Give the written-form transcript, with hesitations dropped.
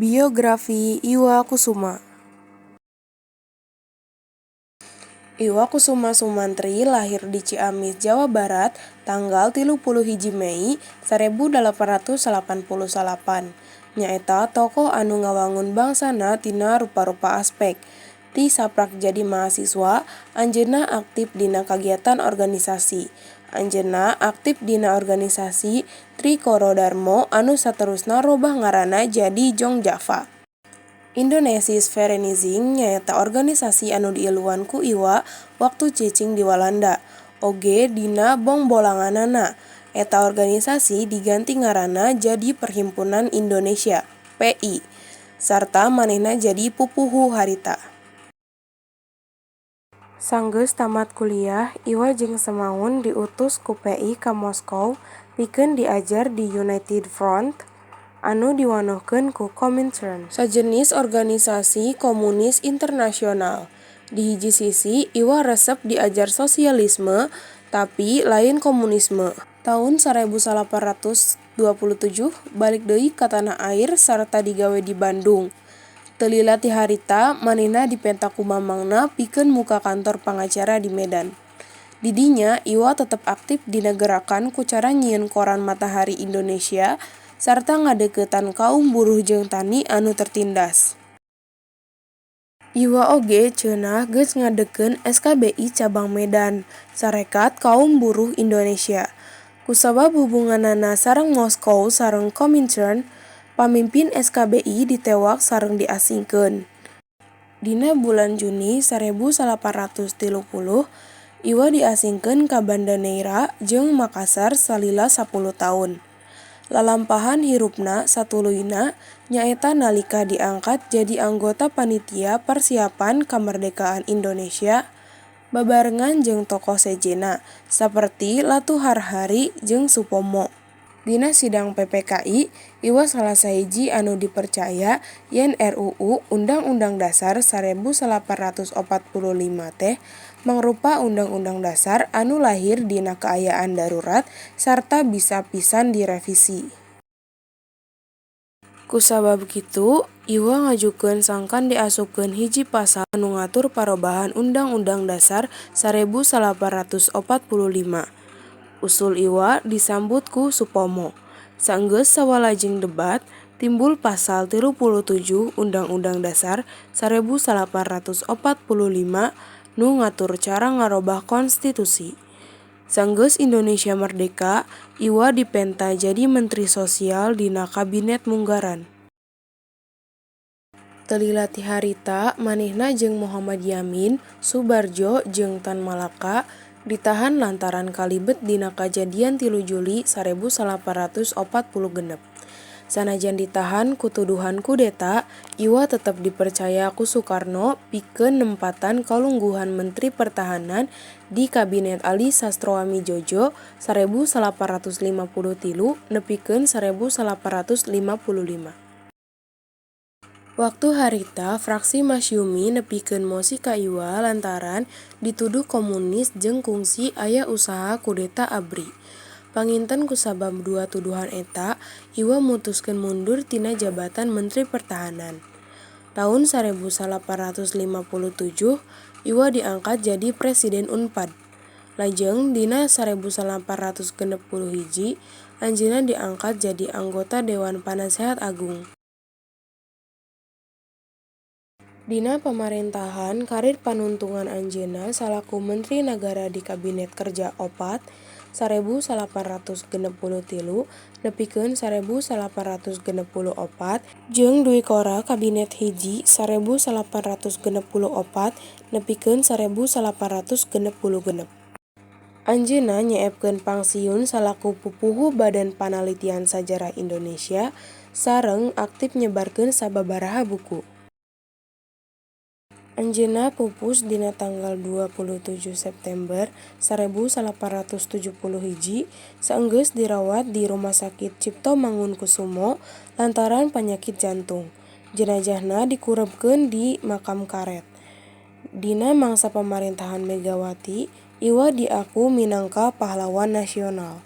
Biografi Iwa Kusuma. Iwa Kusuma Sumantri lahir di Ciamis, Jawa Barat, tanggal 31 Mei 1889. Nyaeta tokoh anu ngawangun bangsana tina rupa-rupa aspek. Ti saprak jadi mahasiswa, anjeunna aktip dina kagiatan organisasi. Anjeunna aktip dina organisasi Trikoro Darmo anu saterusna robah ngaranna jadi Jong Java. Indonesische Vereniging nyaeta organisasi anu diiluan ku Iwa waktu cicing di Walanda, oge dina bongbolanganana. Eta organisasi diganti ngaranna jadi Perhimpunan Indonesia (PI) sarta manehna jadi pupuhu harita. Sanggeus tamat kuliah, Iwa jeung Semaun diutus ku PI ka Moskow pikeun diajar di United Front anu diwanohkeun ku Komintern, sajenis organisasi komunis internasional. Di hiji sisi Iwa resep diajar sosialisme, tapi lain komunisme. Taun 1927 balik deui ka tanah air sarta digawe di Bandung. Teu lila ti harita manehna dipenta ku mamangna pikeun muka kantor pangacara di Medan. Di dinya Iwa tetep aktip dina gerakan ku cara nyieun koran Matahari Indonesia sarta ngadeuketan kaum buruh jeung tani anu tertindas. Iwa oge ceunah geus ngadegkeun SKBI cabang Medan (Sarekat Kaum Buruh Indonesia). Kusabab hubunganana sareng Moskow sareng Komintern, pamimpin SKBI ditewak sareng diasingkeun. Dina bulan Juni 1930, Iwa diasingkeun ka Banda Neira jeung Makassar salila 10 taun. Lalampahan hirupna satuluyna nyaeta nalika diangkat jadi anggota Panitia Persiapan Kamerdekaan Indonesia babarengan jeung tokoh sejenna saperti Latuharhary jeung Supomo. Dina sidang PPKI, Iwa salah sahiji anu dipercaya yen RUU Undang-Undang Dasar 1945 teh mangrupa Undang-Undang Dasar anu lahir dina kaayaan darurat sarta bisa pisan direvisi. Kusabab kitu, Iwa ngajukeun sangkan diasupkeun hiji pasal anu ngatur parobahan Undang-Undang Dasar 1945. Usul Iwa disambut ku Supomo. Sanggeus sawalajeng debat, timbul Pasal 37 Undang-Undang Dasar 1945 nu ngatur cara ngarobah konstitusi. Sanggeus Indonesia merdeka, Iwa dipenta jadi Menteri Sosial dina Kabinet Munggaran. Teu lila ti harita manehna jeung Mohammad Yamin, Soebardjo jeung Tan Malaka ditahan lantaran kalibet dina kajadian 3 Juli 1946. Sanajan ditahan ku tuduhan kudeta, Iwa tetep dipercaya ku Sukarno pikeun nempatan kalungguhan Menteri Pertahanan di Kabinet Ali Sastroamidjojo 1953 nepikeun 1955. Waktu harita fraksi Masyumi nepikeun mosi ka Iwa lantaran dituduh komunis jeung kungsi aya usaha kudeta ABRI. Panginten kusabab dua tuduhan eta, Iwa mutuskeun mundur tina jabatan Menteri Pertahanan. Taun 1957 Iwa diangkat jadi Presiden Unpad. Lajeng dina 1961 anjeunna diangkat jadi anggota Dewan Panasehat Agung. Dina pamarentahan karir panungtungan anjeunna salaku Menteri Nagara di Kabinet Kerja Opat 1963 nepikeun 1964 jeung Dwikora Kabinet Hiji 1964 nepikeun 1966. Anjeunna nyeepkeun pangsiun salaku pupuhu Badan Panalitian Sajarah Indonesia sareng aktip nyebarkeun sababaraha buku. Anjeunna pupus dina tanggal 27 September 1971 saenggeus dirawat di Rumah Sakit Cipto Mangunkusumo lantaran panyakit jantung. Jenazahna dikurebkeun di Makam Karet. Dina mangsa pamarentahan Megawati, Iwa diaku minangka pahlawan nasional.